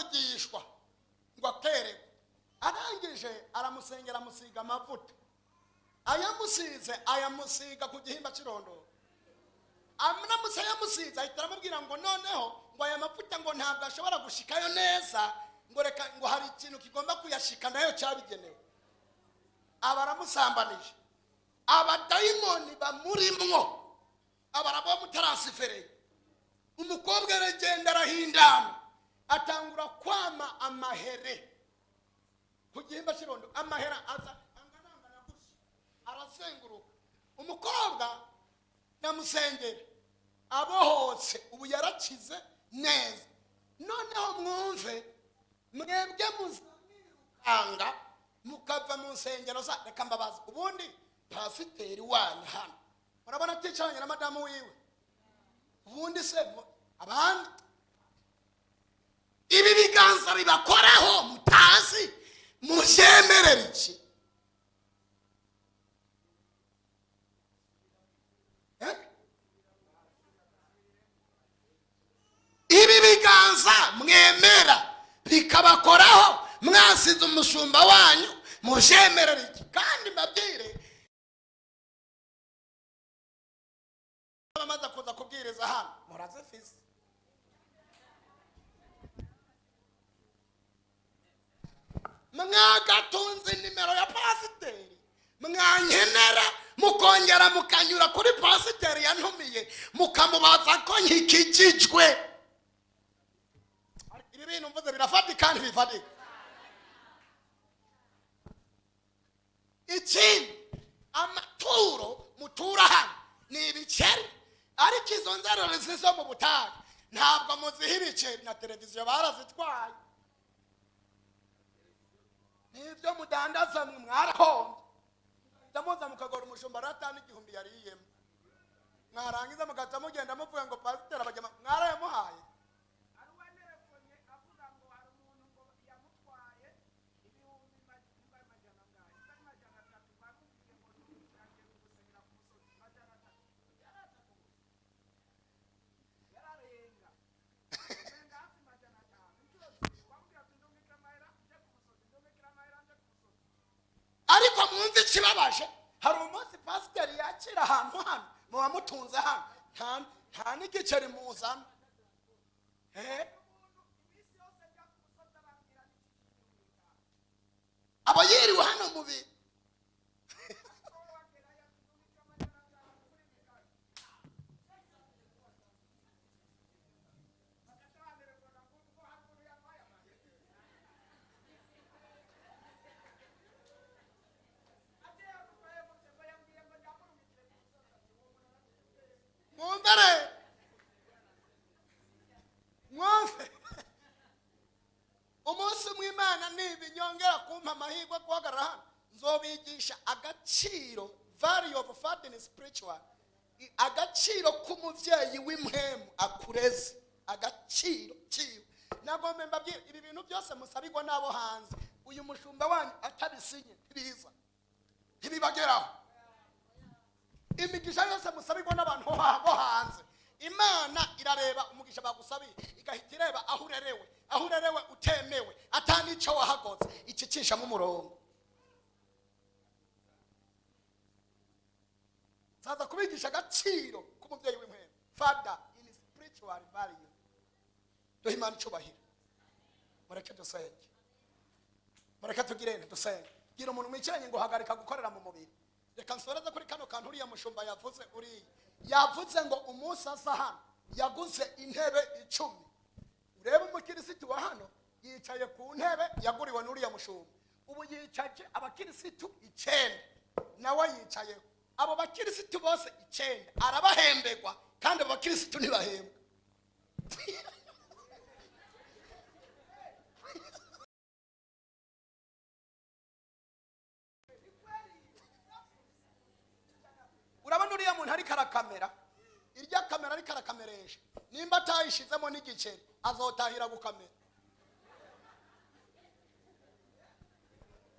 Aravugishwa ngo akerekwa. Arangije aramusengera, amusiga amavuta. Ayamusize, ayamusiga ku gihimba cy'irondoro. Aramutse ayamusize, ahita aramubwira ngo noneho ngo aya mavuta ngo ntabwo ashobora gushikayo neza, ngo reka ngo hari ikintu kigomba kuyashika nayo cyabigenewe. Aba aramusambanije, abadayimoni bamurimwo aba arabamutransféreye. Umukobwa aragenda, arahindana, atangura kwama amahere ku gihimba cy'irondo. Amahera aza angana angana gutya, arazenguruka. Umukobwa namusengera, abohotse, ubu yarakize neza. Noneho mwumve, mwebwe muzamwirukanga mukava mu nsengero za. Reka mbabaza, ubundi pasiteri wanyu hano murabona aticaranye na madamu wiwe? Ubundi se abandi ibi biganza bibakoraho mutazi, mubyemerera iki? Eh? Ibi biganza mwemera bikabakoraho mwasize umushumba wanyu, mubyemerera iki? Kandi mbabwire, bamaze kuza kubwiriza hano murazifise. Mwagatunze nimero ya pasiteri, mwankenera mukongera mukanyura kuri pasiteri yantumiye, mukamubaza ko nkikijijwe. Ibi bintu mvuze birafatika kandi bifatika. Ikindi, amaturo mutura hano ni ibiceri, ariko izo nzererezi zo mu butayu ntabwo muziha ibiceri, na televiziyo barazitwaye. N'ibyo mudandaza mwe mwarahombye. Muza mukagora umushumba aratanga 1000 yariyemo, mwarangiza mugaca mugenda muvuga ngo pasiteri abajyama mwarayamuhaye. Hari uwanterefonye avuga ngo hari umuntu ngo yamutwaye ibihumbi nimba ari majana angahe, nimba ari 300, ngo amubwiye ngo yagiye kugusengera ku musozi 300, yaraza kugusa yararenga, umenga hafi 500, inshuro zibiri wamubwira ati: "Ndungikira amahera nje ku musozi, ndungikira amahera nje ku musozi." Ariko mwumve ikibabaje, hari umunsi pasiteri yakira ahantu hano muba mutunze hano, nta n'igiceri muzana. Eh? Umuntu iminsi yose njya ku musozi arambwira n'iki? Aba yiriwe hano mu bi Ariko we wagerayo ati: "Ndungikira 500 kuri mikayi." Bagaca bantelefona ngo hari umuntu yampaye amahera ati yagutwaye gute? Ngo yambwiye ngo ndamurungikire ku musozi. Ati uwo muntu araciye. Mwumve rero, mwumve, umunsi umwe Imana nibinyongera kumpa amahirwe guhagarara hano, nzobigisha agaciro, value of father in spiritual, agaciro k'umubyeyi w'impwemu akureze, agaciro kiwe. Nagombe mbabwire, ibi bintu byose musabirwa n'abo hanze, uyu mushumba wanyu atabisinye ntibiza, ntibibageraho. Imigisha yose musabirwa n'abantu bo hanze, Imana irareba umugisha bagusabiye, igahita ireba aho urerewe. Aho urerewe utemewe, ata n'icyo wahagoze, icicishamo umurongo. Nzaza kubigisha agaciro k'umubyeyi w'impwemu, father in spiritual value. Duhe Imana icubahiro. Mureke dusenge, mureke tugire dusenge. Gira umuntu mwicaranye ngo hagarika gukorera mu mubiri. Reka nsoreze kuri kano kantu uriya mushumba yavuze. Uriya yavuze ngo umunsi aza hano yaguze intebe 10. Urebe umukirisitu wa hano yicaye ku ntebe yaguriwe n'uriya mushumba. Ubu yicaje abakirisitu 9, nawe yicayeho. Abo bakirisitu bose 9 arabahemberwa, kandi abo bakirisitu ntibahembwa. Urabona uriya muntu ariko arakamera, irya kamera ariko arakameresha, nimba atayishizemo n'igiceri azotahira gukamera.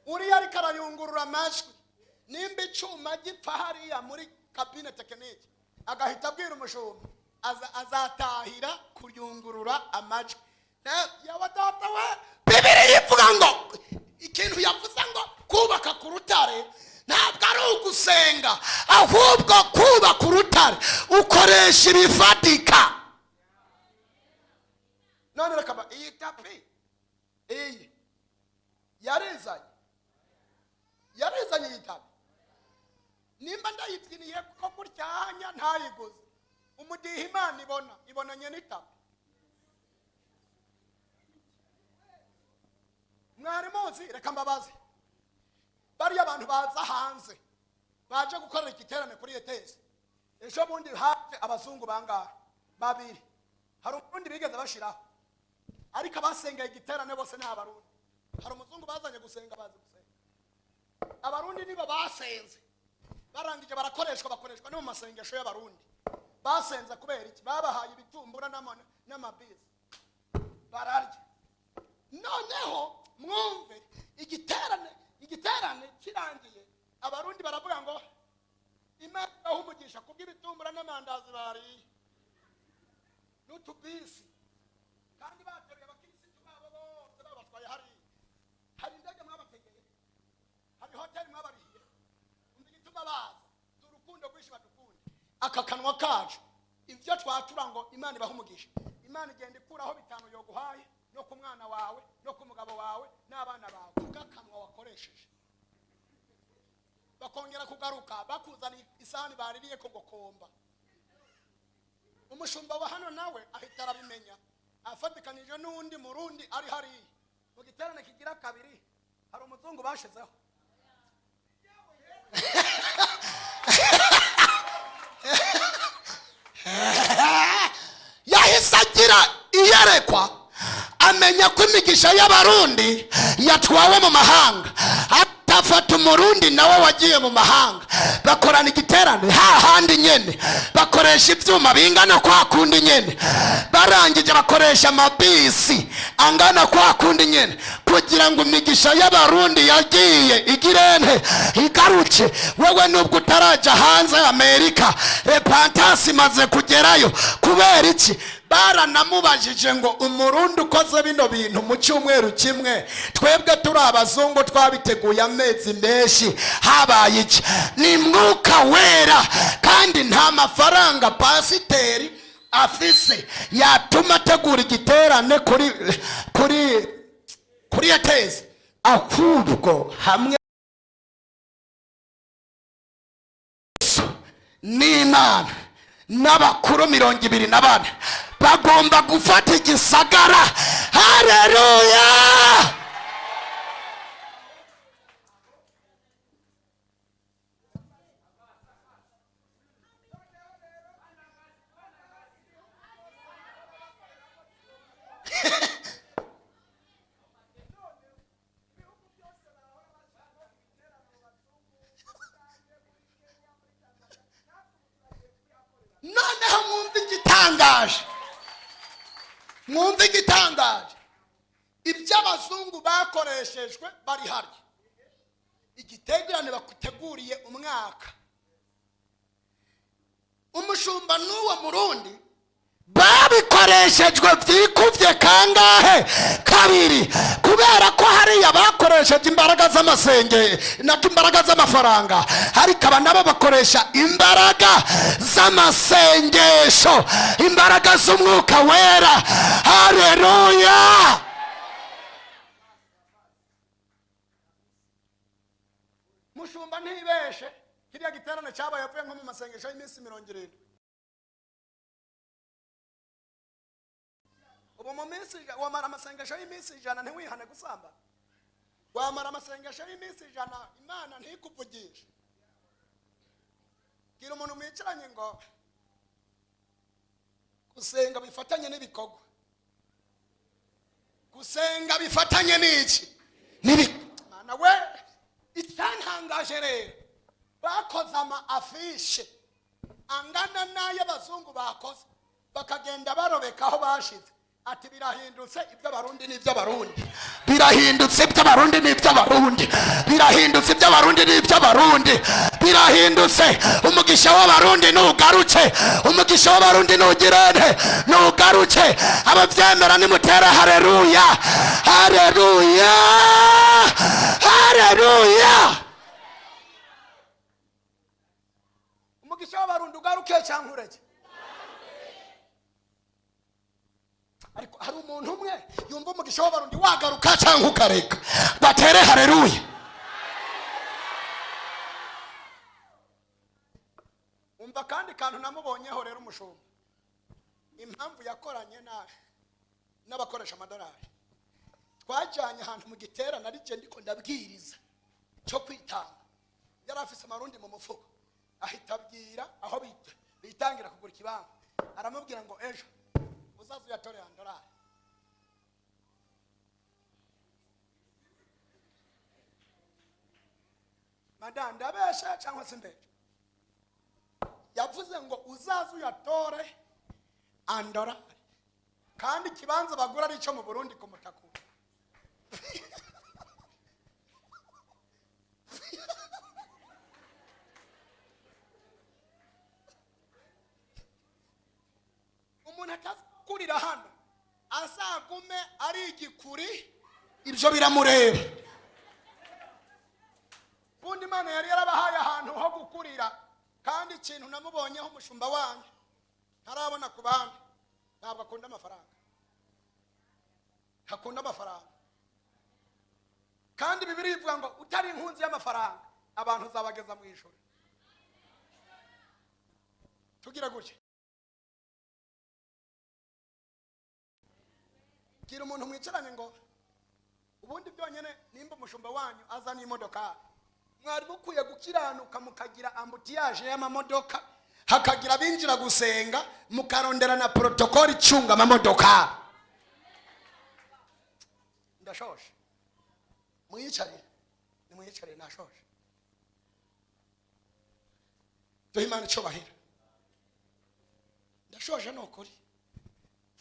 Uriya ariko arayungurura amajwi, nimba icyuma gipfa hariya muri cabine technique agahita abwira umushumba, azatahira kuyungurura amajwi. Yawa data we, Bibiri ivuga ngo ikintu yavuze ngo kubaka ku rutare ntabwo ari ugusenga, ahubwo kubaka urutare ukoresha ibifatika. None reka iyi tapi iyi yarizanye iyi tapi, nimba ndayibyiniye ko gutyanya ntayiguze, umudiha Imana ibona ibonanye n'itapi. Mwari muzi? Reka mbabaze, bariya abantu baza hanze baje gukorera igiterane kuri ETS, ejo bundi haje abazungu bangahe? Babiri. Hari umurundi bigeze bashiraho, ariko abasengeye igiterane bose ni Abarundi. Hari umuzungu bazanye gusenga, bazi gusenga. Abarundi nibo basenze, barangije barakoreshwa, bakoreshwa no mu masengesho y'Abarundi. Basenze kubera iki? Babahaye ibitumbura n'amabisi bararya. Noneho mwumve, igiterane kirangiye, Abarundi baravuga ngo Imana ibahe umugisha kubw'ibitumbura n'amandazi bariye n'utubisi, kandi bateruye abakirisitu babo bose babatwaye hariya. Hari indege mwabategeye, hari hoteli mwabarihiye. Umva igituma baza, si urukundo rwinshi badukunda. Aka kanwa kacu, ibyo twatura ngo Imana ibahe umugisha, Imana igenda ikuraho bitanu yoguhaye, no ku mwana wawe, no ku mugabo wawe n'abana bawe, kubw'akanwa wakoresheje. Bakongera kugaruka bakuzana isahani baririye ko gokomba. Umushumba wa hano nawe ahita arabimenya, afatikanije n'undi Murundi ari hariya. Mu giterane kigira kabiri hari umuzungu bashizeho. Yahise agira iyerekwa, amenya ko imigisha y'Abarundi yatwawe mu mahanga. Atafata Umurundi nawe wagiye mu mahanga, bakorana igiterane hahandi nyene, bakoresha ivyuma bingana kwa kundi nyene, barangije bakoresha amabisi angana kwa kundi nyene, kugira ngo imigisha y'Abarundi yagiye igirente igaruke. Wewe nubwo utaraja hanze Amerika, repentance imaze kugerayo. Kubera iki? Baranamubajije ngo Umurundi ukoze bino bintu mu cyumweru kimwe, twebwe turi abazungu twabiteguye amezi menshi, habaye iki? Ni Mwuka Wera, kandi nta mafaranga pasiteri afise yatuma ategura igiterane kuri ETS, ahubwo hamwe n'Imana n'abakuru 24 bagomba gufata igisagara. Haleluya! Noneho mwumve igitangaje, mwumve igitangaje. Ibyo abazungu bakoreshejwe bari hari, igitegerane bakuteguriye umwaka, umushumba n'uwo Murundi babikoreshejwe byikubye kangahe? Kabiri. Kubera ko hariya bakoresheje imbaraga z'amasenge nako imbaraga z'amafaranga, ariko aba nabo bakoresha imbaraga z'amasengesho, imbaraga z'Umwuka Wera. Haleluya! Mushumba ntibeshe, kiriya giterane cyabaye avuye nko mu masengesho y'iminsi 70. Ubu mu minsi wamara amasengesho y'iminsi 100 ntiwihane gusambana, wamara amasengesho y'iminsi 100 Imana ntikuvugishe. Bwira umuntu mwicaranye ngo gusenga bifatanye n'ibikorwa, gusenga bifatanye n'iki? N'Imana we. Icyantangaje rero, bakoze ama afishe angana n'ay'abazungu bakoze, bakagenda barobeka aho bashize. Ati birahindutse iby'Abarundi n'iby'Abarundi, birahindutse iby'Abarundi n'iby'Abarundi, birahindutse iby'Abarundi n'iby'Abarundi, birahindutse. Umugisha w'Abarundi nugarutse, umugisha w'Abarundi nugirene, nugarutse. Ababyemera nimutere haleluya, haleluya, haleluya. Umugisha w'Abarundi ugaruke cyangwa ureke? Ariko hari umuntu umwe yumva umugisha w'Abarundi wagaruka cyangwa ukareka? Batere haleluya. Umva kandi kantu namubonyeho rero, umushumba, impamvu yakoranye n'abakoresha amadolari. Twajyanye ahantu mu giterane, ari jye ndiko ndabwiriza cyo kwitanga. Yari afise amarundi mu mufuko, ahita abwira aho bitangira kugura ikibanza, aramubwira ngo ejo uzaze uyatore andolari. Madamu, ndabesha cyangwa se mbesha? Yavuze ngo uzaze uyatore andolari, kandi ikibanza bagura ari icyo mu Burundi ku Mutakura. Umuntu atakurira hano azagume ari igikuri, ibyo biramureba. Ubundi Imana yari yarabahaye ahantu ho gukurira. Kandi ikintu namubonyeho umushumba wanyu ntarabona ku bandi, ntabwo akunda amafaranga, ntakunda amafaranga. Kandi Bibiliya ivuga ngo utari inkunzi y'amafaranga abantu uzabageza mu ijuru. Tugira gutya, bwira umuntu mwicaranye ngo ubundi byonyine nimba umushumba wanyu aza n'imodoka, mwari mukwiye gukiranuka mukagira embouteillage y'amamodoka, hakagira abinjira gusenga, mukarondera na protocole icunga amamodoka. Ndashoshe, mwiyicare, nimwiyicare, nashoshe. Duhe Imana icubahiro. Ndashoje, ni ukuri.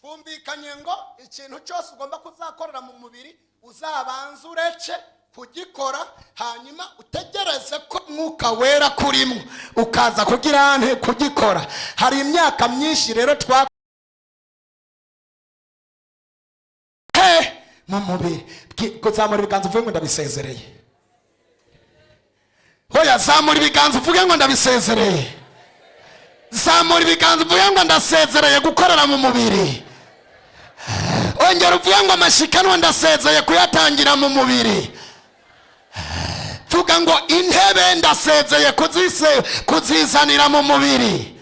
Twumvikanye ngo ikintu cyose ugomba kuzakorera mu mubiri uzabanza ureke kugikora, hanyuma utegereze ko Mwuka Wera kurimwo ukaza kugira nte? Kugikora. Hari imyaka myinshi rero twa he mu mubiri. Kuzamura ibiganza uvuge ngo ndabisezereye. Hoya, zamura ibiganza uvuge ngo ndabisezereye. Zamura ibiganza uvuge ngo ndasezereye gukorera mu mubiri. Ongera uvuge ngo amashikanwa ndasezeye kuyatangira mu mubiri. Vuga ngo intebe ndasezeye kuzizanira mu mubiri.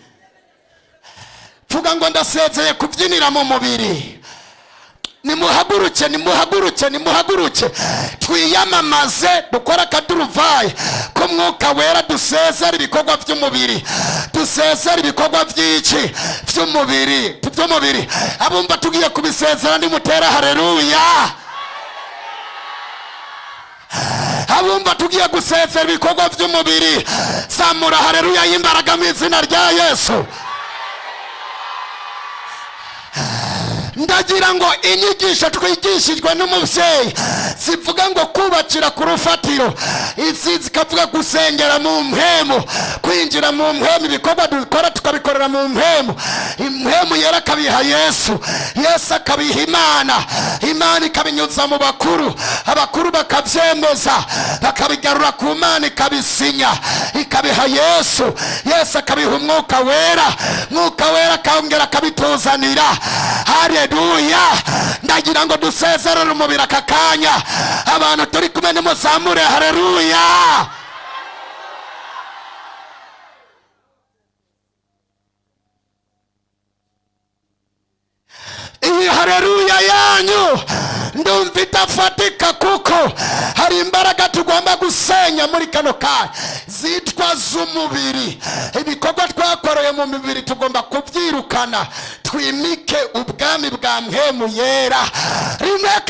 Vuga ngo ndasezeye kubyinira mu mubiri. Nimuhaguruke, nimuhaguruke, nimuhaguruke, twiyamamaze, dukore akaduruvayi k'Umwuka Wera, dusezere ibikorwa by'umubiri, dusezere ibikorwa by'iki? By'umubiri, by'umubiri. Abumva tugiye kubisezera nimutera haleluya. Abumva tugiye gusezera ibikorwa by'umubiri, zamura haleluya y'imbaraga mu izina rya Yesu. Ndagira ngo inyigisho twigishijwe n'umubyeyi zivuga ngo kubakira ku rufatiro, izi zikavuga gusengera mu mpemu, kwinjira mu mpemu, ibikorwa dukora tukabikorera mu mpemu, impemu yera akabiha Yesu, Yesu akabiha Imana, Imana ikabinyuza mu bakuru, abakuru bakabyemeza, bakabigarura ku Mana, ikabisinya, ikabiha Yesu, Yesu akabiha Umwuka Wera, Mwuka Wera akongera akabituzanira. Haleluya! Ndagira ngo dusezerere umubiri aka kanya. Abantu turi kumwe nimuzamure haleluya. Iyi haleluya yanyu ndumva idafatika, kuko hari imbaraga tugomba gusenya muri kano kanya zitwa z'umubiri. Ibikorwa twakoreye mu mubiri tugomba kubyirukana, twimike ubwami bwa mpemu yera rimwe.